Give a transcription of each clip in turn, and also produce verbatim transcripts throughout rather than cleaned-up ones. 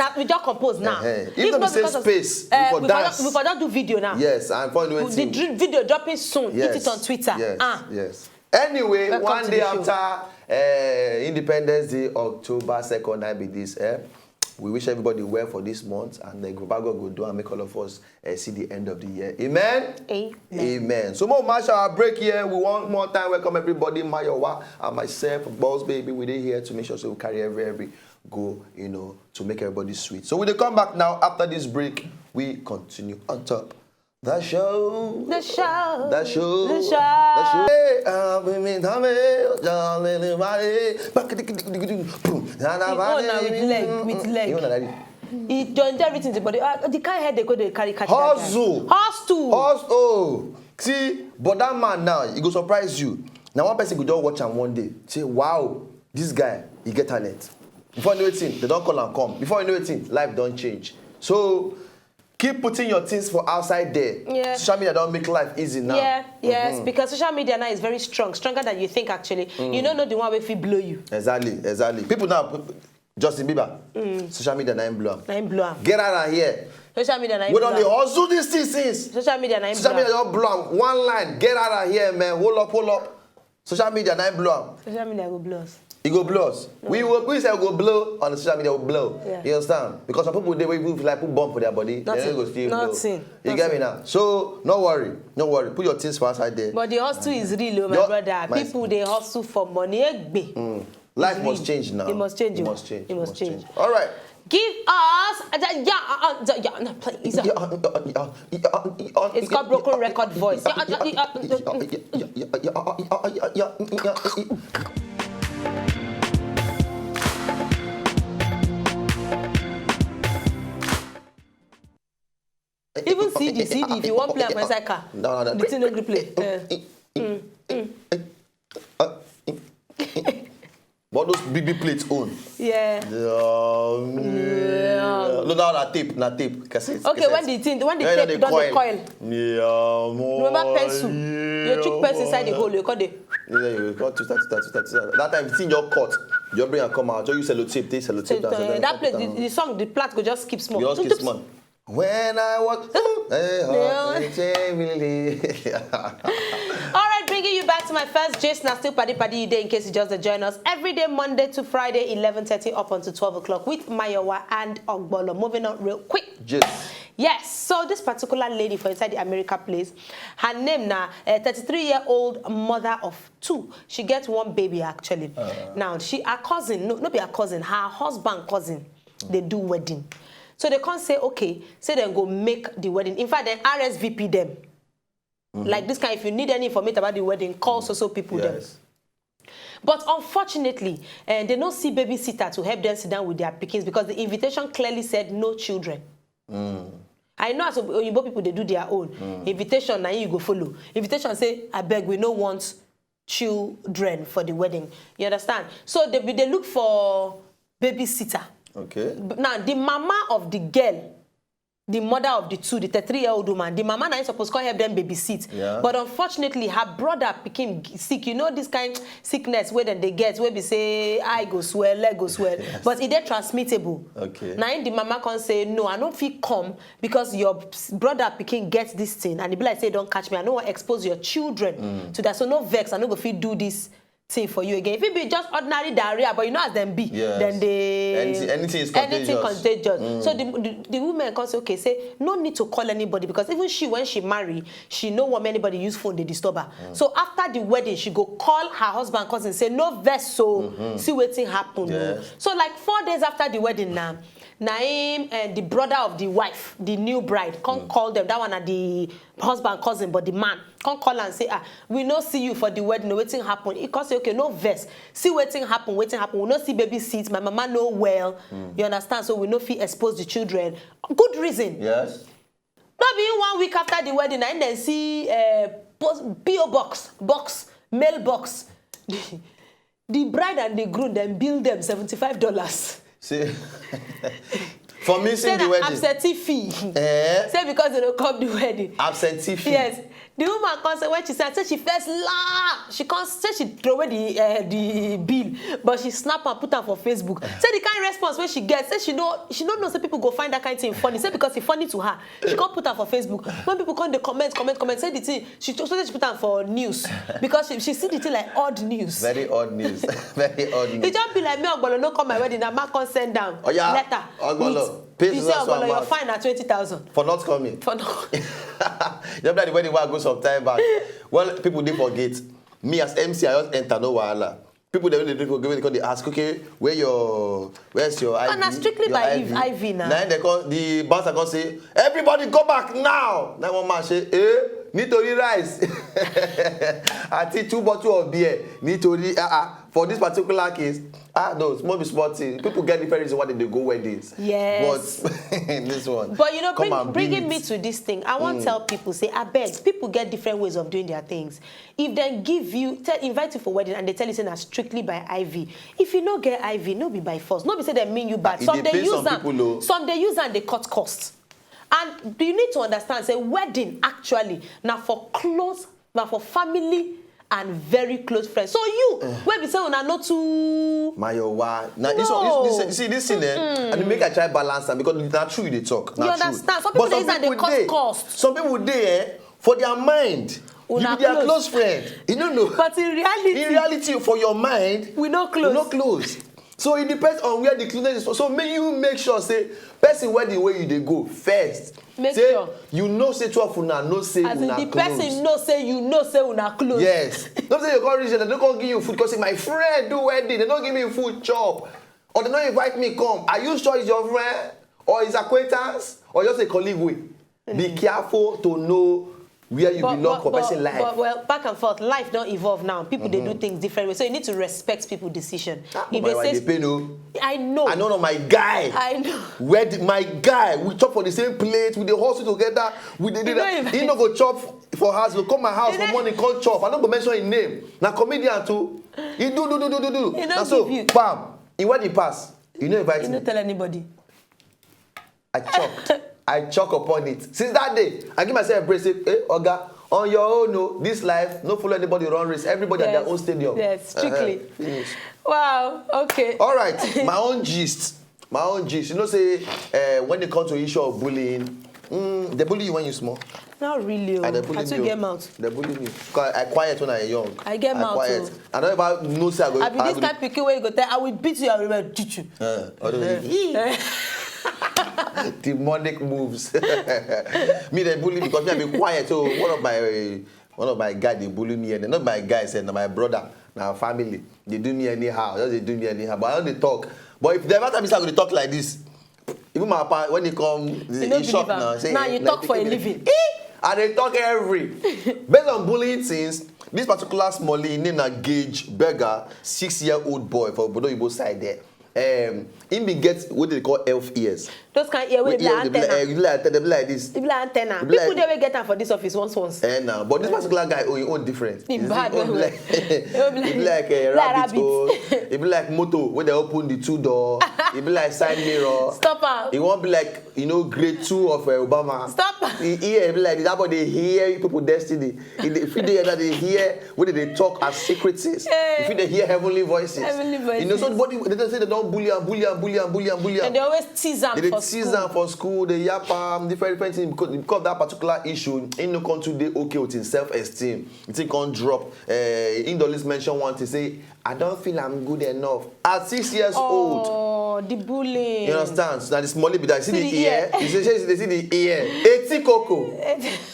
Now we just compose now. Eh, eh. If not because of space, we for dance. We for just do video now. Yes, and for the dri- video dropping soon. Yes, hit it on Twitter. Yes, ah. Yes. Anyway, welcome one day after uh, Independence Day, October second, I be this. Eh? We wish everybody well for this month, and the Baba God go do and make all of us uh, see the end of the year. Amen? Amen. Amen. So, more Marshall, our break here. We want more time. Welcome everybody, Mayowa and myself, Boss Baby. We did here to make sure so we carry every, every go, you know, to make everybody sweet. So, we dey come back now after this break. We continue on top. The show. The show. The show. The show. The show. Hey, uh, we mean, Jolly, everybody. Back, boom. He own now with leg, with leg. You know that. He joined everything to body. Uh, the kind head they go, they carry catch. Hustle. Hustle. Hustle. See, but that man now, he go surprise you. Now one person go just watch am one day. Say, wow, this guy, he get talent. Before you know it, they don't call and come. Before you know it, life don't change. So, keep putting your things for outside there. Yeah. Social media don't make life easy now. Yeah, yes, mm-hmm. Because social media now is very strong, stronger than you think actually. Mm. You don't know the one wey fit blow you. Exactly, exactly. People now, Justin Bieber, mm. Social media na him blow am. Na him blow am. Get out of here. Social media na him blow am. We don dey hustle these things since. Social media na him blow am. Social media don blow am. One line, get out of here, man. Hold up, hold up. Social media na him blow am. Social media go blow us. E go blow us. No. We will, we say we go blow on the social media, we blow. Yeah. You understand? Because some people dey wey even like put bomb for their body, they no go still blow. Nothing. You get me now? So no worry, no worry. Put your things for outside there. But the hustle is real, oh, my brother. People dey hustle for money. Egbe. Mm. Life must change now. It must change. It must change. It must change. All right. Give us a, yeah, uh, uh, yeah, no, please. It's called broken record voice. Even C D, C D, if you wan play am for inside car, no, no, no, the thing no gree play. Eh. Mm, mm. But those big, big plates own. Yeah. Yeah. No, no, na tape, na tape, cassette. Okay, cassette. When the thing, when the tape don dey coil. Yeah, more. Remember pencil? You chook pencil inside the hole, you cut the. Yeah, you cut two, two, two, two, two. That time, the thing just cut. You bring and come out. So you sellotape, take sellotape. So, uh, that place, the, the song, the plot go just skip small. You just skip small. When I walk, hey, yeah. All right, bringing you back to my first gist. Now, still paddy paddy day. In case you just join us, every day, Monday to Friday, eleven thirty up until twelve o'clock with Mayowa and Ogbolo. Moving on real quick. Yes. Yes. So this particular lady for inside the America place, her name na a thirty-three-year-old mother of two. She gets one baby actually. Uh. Now she, her cousin, no, no be her cousin, her husband cousin. dey do wedding. So they come say, okay, say dem go make the wedding. In fact, dem R S V P dem. Like this kind, if you need any information about the wedding, call so so people dem. Yes. But unfortunately, eh, they no see babysitter to help them sit down with their pickings because the invitation clearly said no children. I know as Oyibo people dey do their own. Invitation na you go follow. Invitation say, abeg, we no want children for the wedding. You understand? So they be dey look for babysitter. Okay. Now the mama of the girl, the mother of the two, the thirty-three year old woman, the mama na im suppose come help them babysit. Yeah. But unfortunately, her brother pikin sick. You know this kind sickness wey dem dey get, wey be say eye go swell, leg go swell, but e dey transmittable. Okay. Na im the mama come say, no, I no fit come because your s- brother pikin get this thing, and e be like say e don catch me. I no wan expose your children to that, so no vex. I no go fit do this thing for you again. If it be just ordinary diarrhea, but you know as dem be, Yes. then they Anything- anything is anything contagious. Contagious. So the, the the woman come say, okay, say no need to call anybody because even she, when she marry, she no want anybody use phone dey disturb her. So after the wedding, she go call her husband cousin say no vex, so see wetin happen. O. Yes. So like four days after the wedding now, na him and the brother of the wife, the new bride, come call them. That one na the husband cousin, but the man come call and say, ah, we no see you for the wedding. Wetin happen? He come say, okay, no vex. See wetin happen. Wetin happen? We no see baby seat. My mama no well. You understand? So we no fit expose the children. Good reason. Yes. No be in one week after the wedding, and then see uh, post, P O box, box, mail box. The bride and the groom then bill them seventy five dollars. See, for missing Say the na wedding. Absentee fee. Eh? Say because they don't come the wedding. Absentee fee. Yes. The woman come say when she said, say she first laugh. She come say she throw away the uh, the bill, but she snap and put am for Facebook. Say the kind response wey she get, say she no she no know say people go find that kind thing funny. Say because e funny to her, she come put am for Facebook. When people come dey comment, comment, comment, say the thing she so say she put am for news because she, she see the thing like odd news. Very odd news. Very odd E news. just be like me, Ogbolo no come my wedding, na ma come send down Oya, letter. Ogbolo, With- pay you this say one Ogbolo, your amount. Fine na twenty thousand. For not coming. For no. Just like the wedding wey I go some time back. Well, people dey forget. Me as M C, I just enter, no wahala. People dey really dey forget when they come, they ask, okay, where your, where's your I V? And na strictly Your by I V. I V na. Na the, the bouncer come say, everybody go back now. Na one man say, eh, nítorí rice. Àti two bottle of beer, nítorí, ah, ah, for this particular case, ah, no, small be small thing. People get different reason why they dey go weddings. Yes. But this one. But you know, come bring, and bringing bring me it. To this thing, I want to tell people, say, I beg, people get different ways of doing their things. If they give you, tell, invite you for wedding and they tell you, say, na strictly by I V. If you no get I V, no be by force. No be say they mean you bad. If Some they they pay use some am, people, oh. Some they use and they cut cost. And you need to understand, say, wedding actually, na for close, na for family and very close friends. So you, Eh. Wey be say una no too Mayowa. Now this one, No. this, this, see this thing, eh? And make I try balance am because na true you dey talk. Na You true. Understand? Some people But dey use am dey cut dey, cost. Some people dey, eh, for their mind. Una You be their close. Close friend. You don't know. But in reality, In reality, for your mind, We no close. We no close. So it depends on where the closeness is. So may you make sure say person wedding wey you dey go first. Make Say sure. You know say two of una know say As in una the close. Person know say you know say una close. Yes. Don't say you come reach there, they don't give you food because say my friend do wedding, they don't give me food chop, or they don't invite me come. Are you sure it's your friend or his acquaintance or just a colleague? Way. Be careful to know where you But, belong but, for but, person life. But, well, back and forth, life don't evolve now. People they do things different ways, so you need to respect people' decision. Ah, If my they wife say, dey pain o. I know, I know, no, my guy. I know. Where the, my guy, we chop for the same plate, we dey hustle together, we dey do You know that. him. He no go chop for house, go come my house You for know morning, come chop. I no go mention his name. Na comedian too. He do do do do do do. He no Na so, give you. Bam. He wedding pass. You no invite You me. No tell anybody. I chop. I choke upon it. Since that day, I give myself a break. Say, hey, Oga, on your own, no. This life, no follow anybody run race. Everybody at their Yes. Own stadium. Yes, strictly. Uh-huh. Finish. Wow. Okay. All right. My own gist. My own gist. You know, say uh, when it comes to issue of bullying, mm, they bully you when you small. Not really. Oh. And they bully I me. Too Oh. Get mouth. They bully me. 'Cause I quiet when I young. I get I mouth. Quiet. Oh. I don't ever know say I go. I be I this go- Kind of pikin where you go tell, I will beat you. I will teach you. Uh, although they- demonic moves. Me they bully because me I be quiet. So one of my one of my guy they bully me and not my guy said, no, my brother, now family. They do me anyhow. Just they do me anyhow. But I don't they talk. But if they ever tell me say I go dey talk like this, Even my papa, when he come, he, no he shock believe am. Now. Say, Now you like, talk for a take it. living. Eh, I dey talk every. Based on bullying things, this particular Smolly, him name na Gage Berger, six-year-old boy for Obodo Oyibo side there. Um, him bin get what they call elf ears. Those kind ear wey be like Ear dey be like, antenna. eh, dey be like, dey be like this. E be like antenna. E be like- People dey wey get am for this office once once. Eh, now, but this particular guy, oh, he own different. He You see, bad he own well be well. like, He own be he be like- like a like rabbit rabbit. hole. He be like motor when they open the two door. He be like side mirror. Stop am. He won't be like, you know, grade two of uh, Obama. Stop am. He hear, he be like that, but they hear people destiny. If they, if they hear that, they hear what they talk as secretists. Hey. If they hear heavenly voices. Heavenly You know, so voices. What they say, they don't bully and bully and bully and bully and bully and bully. And they always tease am They dey for tease school. Am for school, they yap am, different different things because, because of that particular issue, he no come too dey okay with him self-esteem. He think come drop. Uh, he don always mention one thing, say, "I don't feel I'm good enough." At six years old. Oh, the bullying. You understand? So now the Smolly be that. See See the the ear. ear. You say, say, they see the ear. Eighty coco.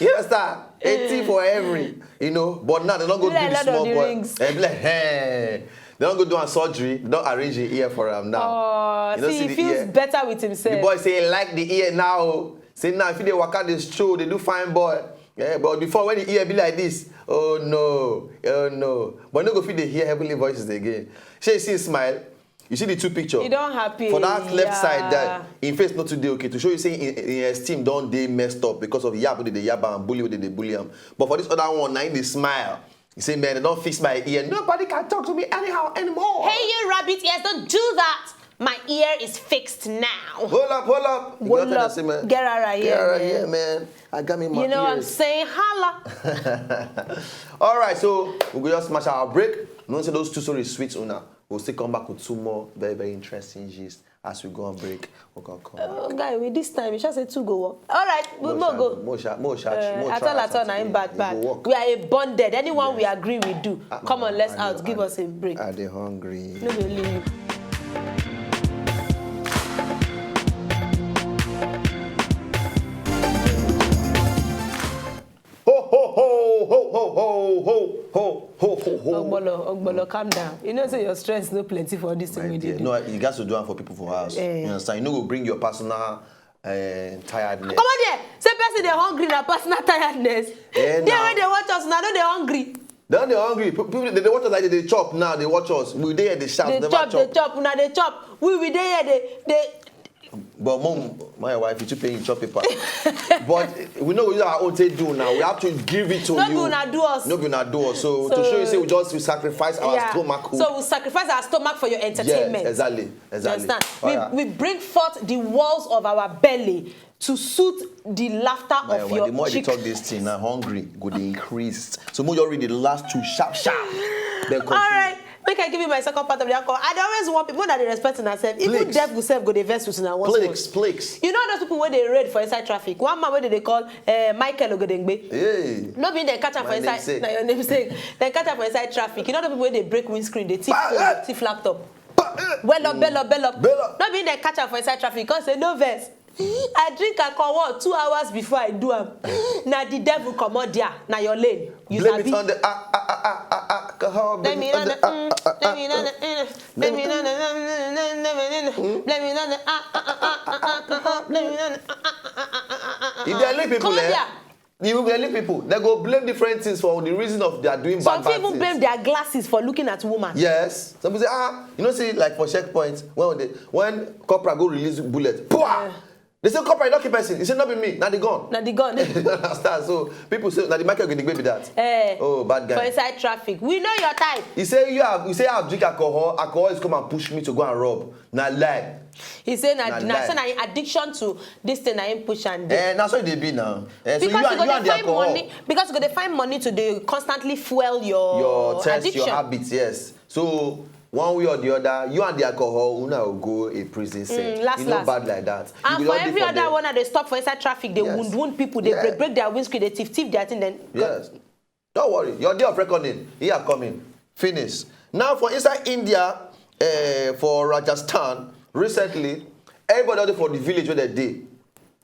You understand? Eighty for every. You know, but now they don't go Be like do the Lord of small the boy. Rings. And be like, hey, they don't go do a surgery. They don't arrange the ear for him now. Oh, You don't see, see he the feels ear. better with himself. The boy say he like the ear now. Say now if they walk out the stroll, they do fine boy. Yeah, but before when the ear be like this, oh no, oh no. But no go fit dey hear heavenly voices again. Shey you see him smile? You see the two picture? He don happy, For that left yeah. Side there, in face not today, okay, to show you say in, in esteem don't they messed up because of yab they yab and bully they bully him. But for this other one, now he dey smile. He say, "Man, they don't fix my ear. Nobody can talk to me anyhow anymore." Hey, you rabbit ears, don't do that. My ear is fixed now. Hold up, hold up. You Hold gotta tell up. us, man. Get out of here, Get out of man. Here, man. I got me my You know what I'm ears. Saying? Holla. All right, so we go just smash our break. No say those two stories sweet una. We'll still come back with two more very, very interesting gist as we go on break. We'll come, come back. Oh, guy, with this time, you should say two go work. All right, we Mo more sha- go. Mo sha- mo sha- Uh, mo at sha- all, at all, na him bad, It bad. go work. We are a bonded. Anyone we Yes. agree, we do. Ah, Come on, let's I out. dey- Give I us a break. I dey hungry. No be only you. Ho ho ho ho ho ho ho ho ho ho ho. Ogbolo, Ogbolo, calm down. You know say your strength no plenty for this thing My we dear, dey do. No, you got to do it for people for house. Eh. You understand? You know, go bring your personal uh, tiredness. Come on there. Say person dey hungry na personal tiredness. Eh, They now. Wey dey watch us now, no dey hungry. Then they hungry. Pe- People they, they watch us like they, they chop now. They watch us. We dey here, they shout. They Never chop, chop. They chop. Una dey chop. We we dey here, they they. But mom, my wife, you too paying chop paper. But we know we use our own take do now. We have to give it to No you. Be una do us. No be una do us. So, to So- show you say we just we sacrifice our Yeah. stomach. So we sacrifice our stomach for your entertainment. Yes, exactly, exactly. You understand? Alright. We, we bring forth the walls of our belly to suit the laughter My of wife, your the more they cheek. Talk this thing, now hungry go dey increase. So more you read the last two sharp sharp. Then continue. All right, make I give you my second part of the alcohol. I dey always want people that they respect in ourselves. Even Please. Devil self go dey vex with una once Please, once. Please. You know those people wey dey raid for inside traffic. One man wey dey dey call uh, Michael Ogedengbe. Hey. No be dem catch am for My inside. namesake. Na your namesake. Dem catch am for inside traffic. You know the people wey dey break windscreen, dey thief Ba- phone, eh. dey thief laptop. Ba- eh. Well up, bell up, bell up. Bell up. No be dem catch am for inside traffic. Come say no vex. I drink alcohol two hours before I do am. Na the devil comot there. Na your lane. You Blame sabi. It on the ah, ah, ah, ah, ah, alcohol. Blame Blame it it on on the the ah, mm, ah, ah, blame it on ah. The mm, blame it on the mm, blame it on the mm, blame it on the ah, ah, ah, ah, ah, alcohol. Blame it on the ah, ah, ah, ah, ah, ah, ah. If they leave people, Come on eh? There. If they leave people, they go blame different things for the reason of their doing Some bad, people bad blame things. Their glasses for looking at woman. Yes. Some people say, ah, you know, see, like for checkpoint, when they, when Corporal go release bullet, pwah! Yeah. They say, "Corporal, you don't kill person." He said, "Not be me, not the gun." Na the gun. Understand? So people say, "Now the Michael Ogedengbe be that." Eh, Oh, bad guy. For inside traffic, we know your type. He say you have, you say you have drink alcohol. Alcohol is come and push me to go and rob. Na lie. He say na Na na lie. So na him addiction to this thing na him push and dey. Eh, na so they be now. Eh, so you Because are, you go you dey are the find alcohol. Money. Because you go dey find money to dey constantly fuel your Your test, addiction. Your habits, yes. So one way or the other, you and the alcohol, una will go a prison cell. Mm, last, You know, last. Bad like that. And You for go just every dey other there. One, they stop for inside traffic, they Yes. Wound wound people, they Yeah. Break break their windscreen, they thief thief their thing. Then Yes. Don't worry. Your day of reckoning, he are coming. Finish. Now for inside India, uh, for Rajasthan, recently, everybody out for the village where they dey.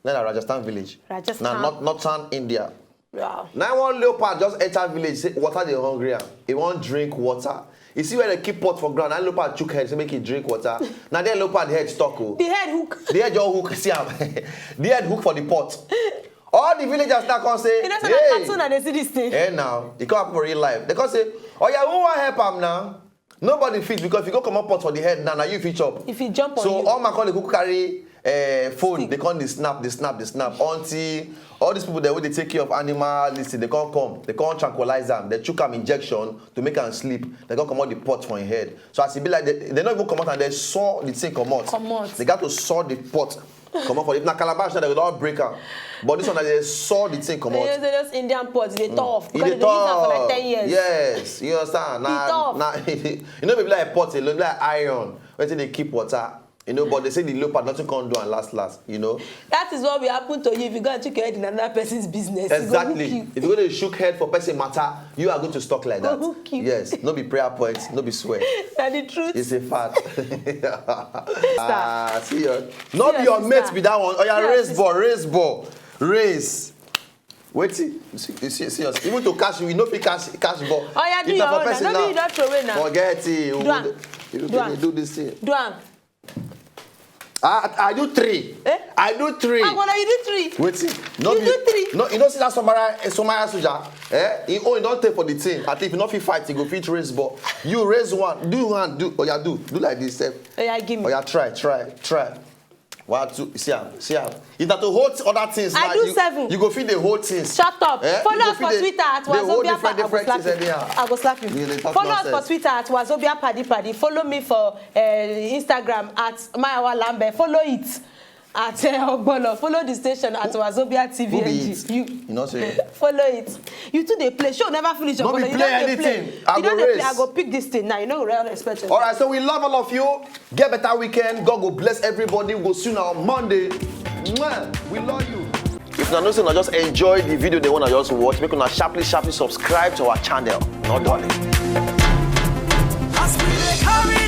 Na Rajasthan village. Rajasthan. Na not, northern India. Wow. Now one leopard just enter village, say water dey hungry am. He wan drink water. You see where they keep pot for ground, and leopard chook head, say make e drink water. Now then leopard head stuck o. The head hook. The head just hook, see am. The head hook for the pot. All the villagers now come say, You know, so hey, na cartoon I dey see this thing. Eh now, e come happen for real life. They come say, oh yeah, who wan help am now? Nobody fit, because if you go comot pot for the head now, na you fit chop. If you jump on So you. All man come dey go carry uh, phone, they come dey snap, dey snap, dey snap until all these people there wey dey take care of animal, this thing, they come come, they come tranquilize am, they chook am injection to make am sleep, they come comot the pot for him head. So as e be like, they, they no even comot am, they saw the thing comot. Comot. They got to saw the pot comot for, if na calabash now, they go don break am. But this one, na they saw the thing You know, comot. Say those Indian pots, they tough. E Because dey they use am for like tough. ten years. Yes, you understand? Na, tough. Na, you know, be like pot alone, like iron. Wetin dey keep water. You know, but they say the leopard, nothing can do and last last. You know. That is what will happen to you if you go and check your head in another person's business. It go hook Exactly. you. If you go to shook head for person matter, you are going to stuck like Go that. hook you. Yes, no be prayer point, no be swear. Na the truth. It's a fact. Ah, see your, See not your your mate sister. Be that one. Oh yeah, See your raise sister. Ball, raise ball, raise. Wait, see, see, see, see us. Even to catch, we no fit catch, catch ball. Oh yeah, do If your na for own. person No now, be you don throw away now. Forget it. We Do am. go- we Do go am. do this thing. Do am. I, I do three. Eh? I do three. Ah, well, you do three. Wetin? No You be, do three. No, you know see that Somara, eh, Somara soldier? Eh? He own don take for the team. At least if you no fit fight, you go fit raise ball. You raise one. Do hand. Do. Oh yeah, do. Do like this. Sef. Oh yeah, give me. Oh yeah, try, try, try. One, two. See am, see am. If na to hold other things, I na do you, seven. You go fit dey hold things. Shut up. Eh? Follow You go us fit for dey- Twitter at dey hold Wazobia different, Pa- I go different slap things you. Anyhow. I go slap you. You dey talk Follow us for nonsense. Twitter at Wazobia Paddy Paddy. Follow me for uh, Instagram at Mayawa Lambe. Follow it at uh, Ogbolo. Follow the station at Wazobia T V. Who be it? You You know say. Follow it. You too dey play. Show never finish. No be Ogbolo. You play don dey play. Anything. I You go don dey play. raise. I go pick this thing now. You know we don't expect it. All right, so we love all of you. Get better weekend. God go bless everybody. We go see you on Monday. Mwah. We love you. If na know say na just enjoy the video they wanna just watch, make una sharply sharply subscribe to our channel. No darling. As we dey carry